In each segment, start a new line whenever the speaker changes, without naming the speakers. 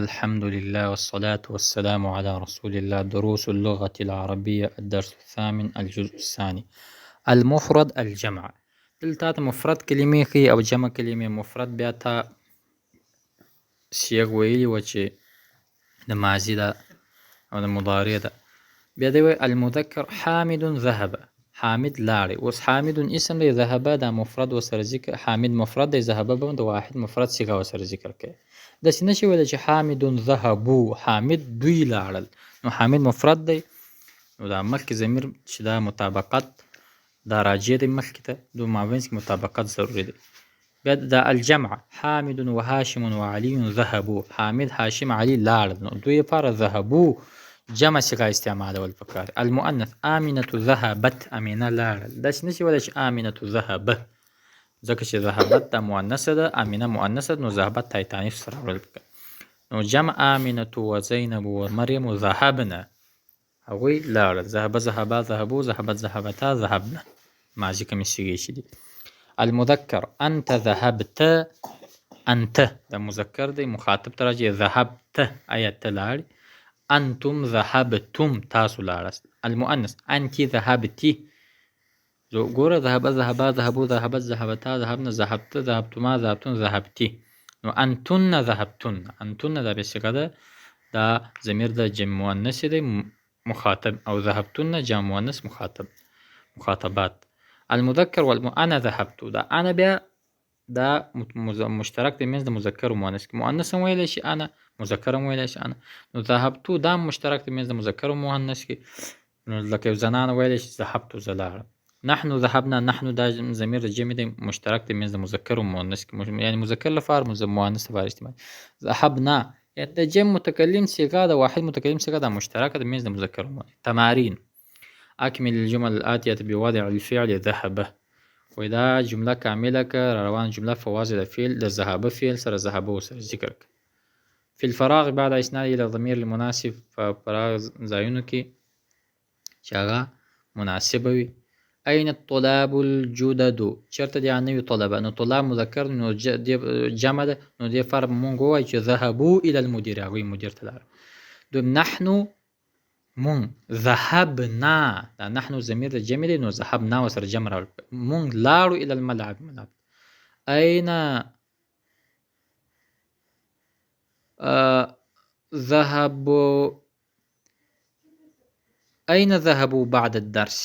الحمد لله والصلاة والسلام على رسول الله. دروس اللغة العربية، الدرس الثامن، الجزء الثاني، المفرد الجمع. دلته ته مفرد کلمې ښيي او جمع کلمې. مفرد بیا تا صیغ ویلي وه چې د ماضي ده او د مضارع ده. بیا دی وایي المذکر حامد ذهب، حامد لاړی. اوس حامد اسم دی، ذهب دا مفرد ورسره ذکر، حامد مفرد دی، ذهب به د واحد مفرد صیغه ورسره ذکر کوي. داسې نه شي ویلی چې حامد ذهبو، حامد دوی لاړل، نو حامد مفرد دی، نو دا مخکې ضمیر چې دا مطابقت دا راجع دی مخکې ته، دو مابینځ کې مطابقت ضروري دی. بیا دا الجمع حامد و هاشم و علی ذهبو، حامد هاشم علی لاړل، نو دوی لپاره ذهبو جمع صیغه استعمالول پکار. المؤنث آمنة ذهبت، امینه لاړل. داسې نشي ویلی چې آمنة ذهبه، ځکه چې ذهبت دا مؤنثه ده، امینه مؤنثه ده، نو ذهبت تای تانیث سره راوړل پکار. نو جمع آمنة و زینب و مریم ذهبنه، هغوی لاړل. ذهب ذهبا ذهبو ذهبت ذهبتا ذهبنه، ماضي کومې صیغې چې دي. المذکر انت ذهبت، انت دا مذکر دی، مخاطب ته راځي، ذهبت ایا ته لاړې، انتم ذهبتم تاسو لاړاست. المؤنث انت ذهبتي، ګوره ذهب ذهبا ذهبو ذهبت ذهبتا ذهبن ذهبت ذهبتما ذهبتن ذهبتي، نو انتن ذهبتن، انتن دا بیا صیغه ده، دا ضمیر د جمع مؤنث دی مخاطب، او ذهبتن جمع مؤنث مخاطب، مخاطبات. المذکر انا ذهبت، دا انا بیا دا مشترک دی منځ د مذکر او مؤنث کې، مؤنث هم ویلی شي انا، مذکر هم ویلی شي انا، نو ذهبتو دا مشترک دی منځ د مذکر او مؤنث کې، نو لکه یو زنانه ویلی شي ذهبتو زه لاړم. نحن ذهبنا، نحن دا ضمیر د جمع دی مشترک دی منځ د مذکر او مؤنث کې، یعنی مذکر لپاره مؤنث لپاره استعمال. ذهبنا یعنی د جمع متکلم صیغه د واحد متکلم صیغه دا مشترکه ده منځ د مذکر او مؤنث. تمارین اکمل الجمل الآتية بوضع الفعل ذهب، وایي دا جمله کامله که روانه جمله په وضع د فعل د ذهب فعل سره ذهب سره ذکر که. في الفراغ بعد اسناد الى الضمير المناسب، په فراغ ځایونو کې چې هغه مناسبه وي. اين الطلاب الجدد، چېرته دي نوي طلبه، نو طلاب مذکر نو جمع ده، نو دې لپاره به مونږ ووایو چې ذهبو الى المدیر، هغوی مدیر ته لاړل. دویم نحن مونږ ذهبنا، دا نحن ضمیر د جمع دی، نو ذهبنا ورسره جمع راوړل، مونږ لاړو الى الملعب، ملعب. اين ذهبوا، اين ذهبوا بعد الدرس،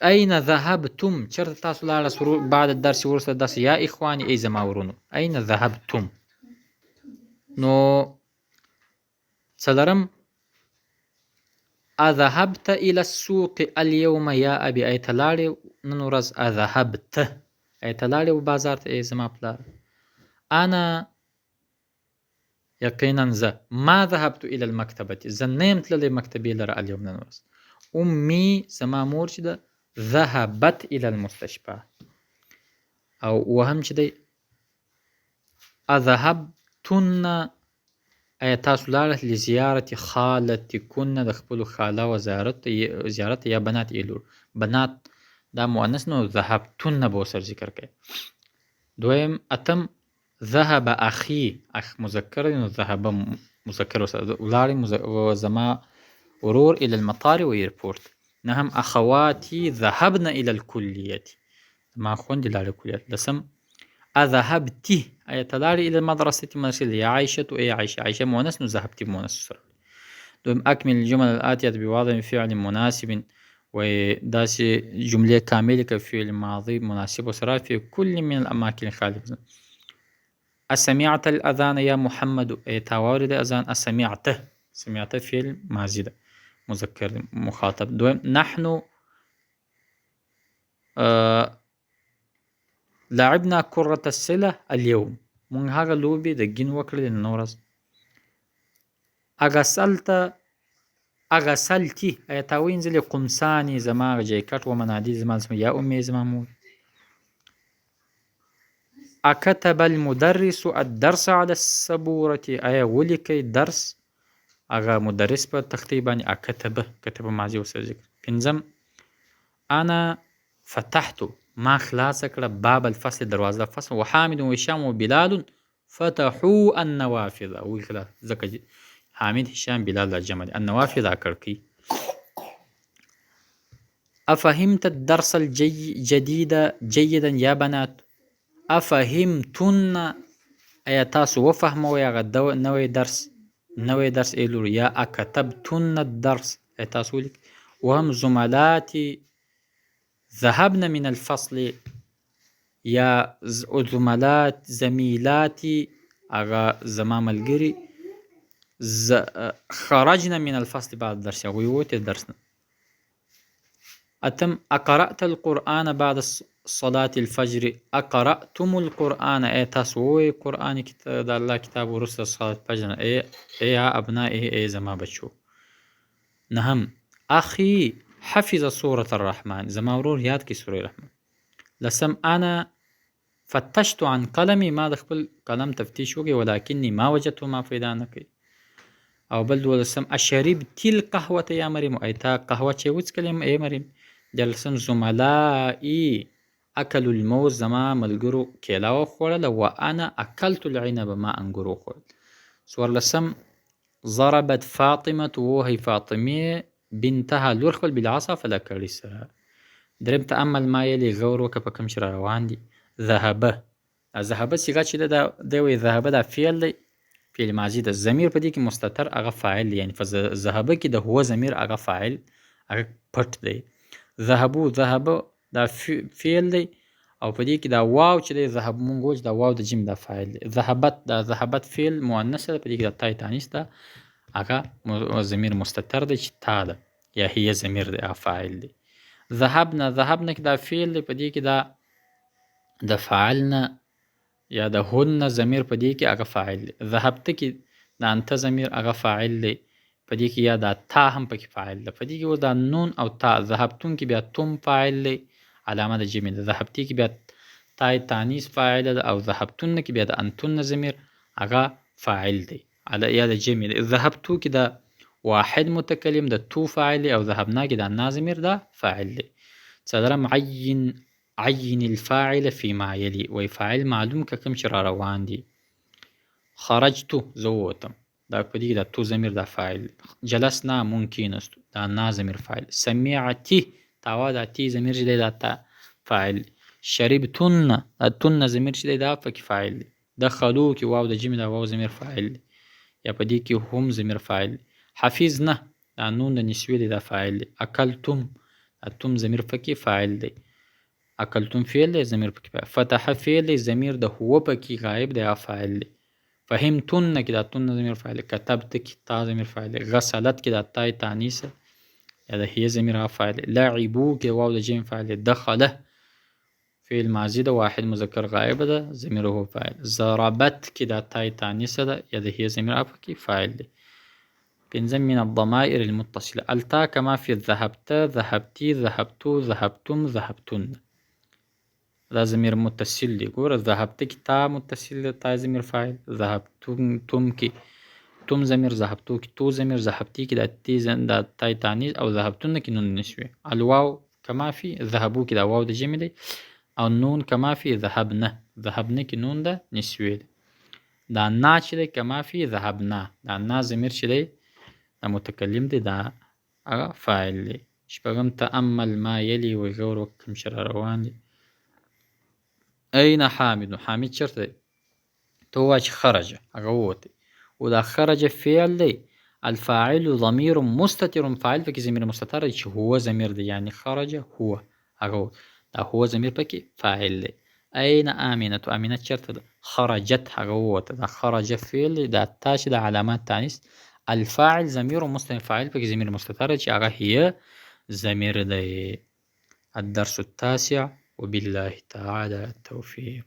اين ذهبتم چېرته تاسو لاړاست بعد الدرس وروسته درس، یا اخواني ای زما ورونو، اين ذهبتم. نو څلورم اذهبت الى السوق اليوم یا ابي، ای ته لاړې نن ورځ، اذهبت ای ته لاړې بازار ته ای زما پلار. انا یقینا زه ما ذهبت الى المکتبة، زه نه یم تللی مکتبې لره اليوم نن ورځ. امي زما مور چې ده ذهبت الى المستشفى. او وهم چې دی اذهبتن ایا تاسو لاړاست لزیارت خالتکن، د خپلو خاله و زیارت یا بنات ای لور، بنات دا مؤنث نو ذهبتن به ورسره ذکر کوي. دویم اتم ذهب اخي، اخ مذکر دی نو ذهب مذکر ورسره ولاړې زما ورور الى المطار و ایرپورټ. نهم اخواتي ذهبن الى الكلية، زما خوندې لاړې کلیت. لسم اذهبتي ایا ته لاړې الى المدرسة مدرسې یا عایشة ای عایشه، عایشه مؤنث نو ذهبتي مؤنث سره. دویم اکمل الجمل الآتية بوضع فعل مناسب، و داسې جملې کاملې که فعل ماضي مناسب ورسره في كل من الأماكن الخالية. اسمعت الاذان یا محمد، ای تا واورېدی اذان، اسمعت، سمعت فعل ماضي ده مذکر مخاطب. دویم نحن لعبنا كرة السلة اليوم، مونږ هغه لوبې د ګین وکړلې نن ورځ. اغسلت اغسلتي ایا تا وینځلې قمصاني زما هغه جیکټ و منادي زما یا امي زما مور. اکتب المدرس الدرس على السبورة، ایا ولیکئ درس هغه مدرس په تختې باندې، اکتب کتب ماضي ورسره ذکر. پنځم انا فتحت ما خلاصه کړه باب الفصل دروازه د فصل، وحامد وهشام وبلال فتحوا النوافذ. ولیکله ځکه حامد، هشام، بلال دا جمع دي. النوافذ دا کړکۍ. افهمت الدرس الجديد جيدا يا بنات؟ افهمتن، ایا تاسو وفهموئ هغه نوی درس؟ نوی درس ای لور. یا اکتبتن الدرس، ایا تاسو ولیک؟ وهم زملاتي ذهبن من الفصل، یا زملات زميلاتي هغه زما ملګري خرجنا من الفصل بعد الدرس، هغوی ووتې د درس نه. اتم اقرأت القرآن بعد صلاة الفجر؟ اقرأتم القرآن، ای تاسو ووایئ قرآن د الله کتاب وروسته صلاة الفجر نه؟ ای یا ابنائي، ای زما بچو. نهم اخي حفظ سورة الرحمن، زما ورور یاد کړي سورة الرحمن. لسم انا فتشت عن قلمي، ما د خپل قلم تفتیش وکړي ولکني ما وجدته، ما پیدا نه کړي. او بل دولسم اشربتي القهوة یا مریم، ای تا قهوه چې وڅکلې ای مریم. دیارلسم زملائي اکلوا الموز، زما ملګرو کیله وخوړله وانا اکلت العنب، ما انګور وخوړل. څوارلسم ضربت فاطمة، ووهي فاطمې بنتها لور خپل بالعصا په لکړې سره. دریم تأمل ما یلي، غور وکړه په کوم چې را روان دي. ذهبه، دا ذهبه صیغه چې ده دا دی وایي ذهبه دا فعل دی، فعل ماضي ده، ضمیر په دې کې مستتر هغه فاعل دی، یعنې په ذهبه کې د هو ضمیر هغه فاعل هغه پټ دی. ذهبو، ذهبه دا فعل دی او په دې کې دا واو چې دی ذهب مونږ وویل چې دا واو د جیم دا فاعل دی. ذهبت، دا ذهبت فعل مؤنث ده، په دې کې دا تای تانیث ده هغه ضمیر مستتر دی چې تا ده یا هي ضمیر دی هغه فاعل دی. ذهبنا، ذهبنا کې دا فعل دی، په دې کې دا د فاعل نه یا د هن ضمیر په دې کې هغه فاعل دی. ذهبت کې د انت ضمیر هغه فاعل دی، په دې کې یا دا تا هم پکې فاعل ده. په دې کې اوس دا نون او تا، ذهبتون کې بیا تم فاعل دی، علامه د جمع ده. ذهبتي کې بیا تای تانیث فاعل ده او ذهبتن کې بیا د انتن ضمیر هغه فاعل دی یا د جمع دی. ذهبتو کې د واحد متکلم د تو فاعل دی او ذهبنا کې د نا ضمیر دا فاعل دی. څلورم عین، عین الفاعل فيما يلي، وایي فاعل معلوم که کوم چې را روان دي. خرجت، زه ووتم، دا په دې کې دا تو ضمیر دا فاعل دی. جلسنا، مونږ کېناستو، دا نا ضمیر فاعل. سمعتي، تاوا دا تی ضمیر چې دی دا تا فاعل. شربتن، دا تن ضمیر چې دی دا پکې فاعل دی. دخلو کې واو د جمع دا واو ضمیر فاعل دی، یا په دې کې هم ضمیر فاعل دی. حفظنا، دا نون د نسوې دی دا فاعل دی. اکلتم، دا تم ضمیر پکې فاعل دی. اکلتم فعل دی ضمیر پکې فاعل. فتح فعل دی ضمیر د هو پکې غایب دی هغه فاعل دی. فهمتن کې دا تن ضمیر فاعل دی. کتبت کې تا ضمیر فاعل دی. غسلت کې دا تای تانیث یا د هي ضمیر هغه فاعل دی. لعبو کې واو د جیم فاعل دی. دخله فعل ماضي ده واحد مذکر غایب ده ضمیر هو فاعل. ضربت کې دا تای تانیث ده یا د هي ضمیر هغه پکې فاعل دی. پنځم من الضمائر المتصلة التا کما فی ذهبت، ذهبتي، ذهبتو، ذهبتم، ذهبتن. دا ضمیر متصل دی. ګوره ذهبت کې تا متصل دی، تا ضمیر فاعل. ذهبتم تم کې تم ضمیر، ذهبتو کې تو ضمیر، ذهبتي کې دا تی دا تای تانیث او ذهبتن کې نون نسوي. الواو کما فی ذهبو کې دا واو د جمع دی او نون کما فی ذهبنه، ذهبنه کې نون ده نسوي دی. دا نا چې دی کما فی ذهبنا، دا نا ضمیر چې دی دا متکلم دی دا هغه فاعل دی. شپږم تأمل ما یلي، وایي غور وکړه کوم چې را روان دي. أين حامد، حامد چېرته دی؟ ته ووایه چې خرج، هغه ووتی. او دا خرج فعل دی، الفاعل ضمیر مستتر، فاعل پکې ضمیر مستتر دی چې هو ضمیر دی، یعنې خرج هو، هغه ووت، دا هو ضمیر پکې فاعل دی. أين آمنة، آمنه چېرته ده؟ خرجت، هغه ووته. دا خرج فعل دی، دا تا چې د علامات تانیث، الفاعل ضمیر مستتر، فاعل پکې ضمیر مستتر دی چې هغه هي ضمیر دی. الدرس التاسع، وبالله تعالى التوفيق.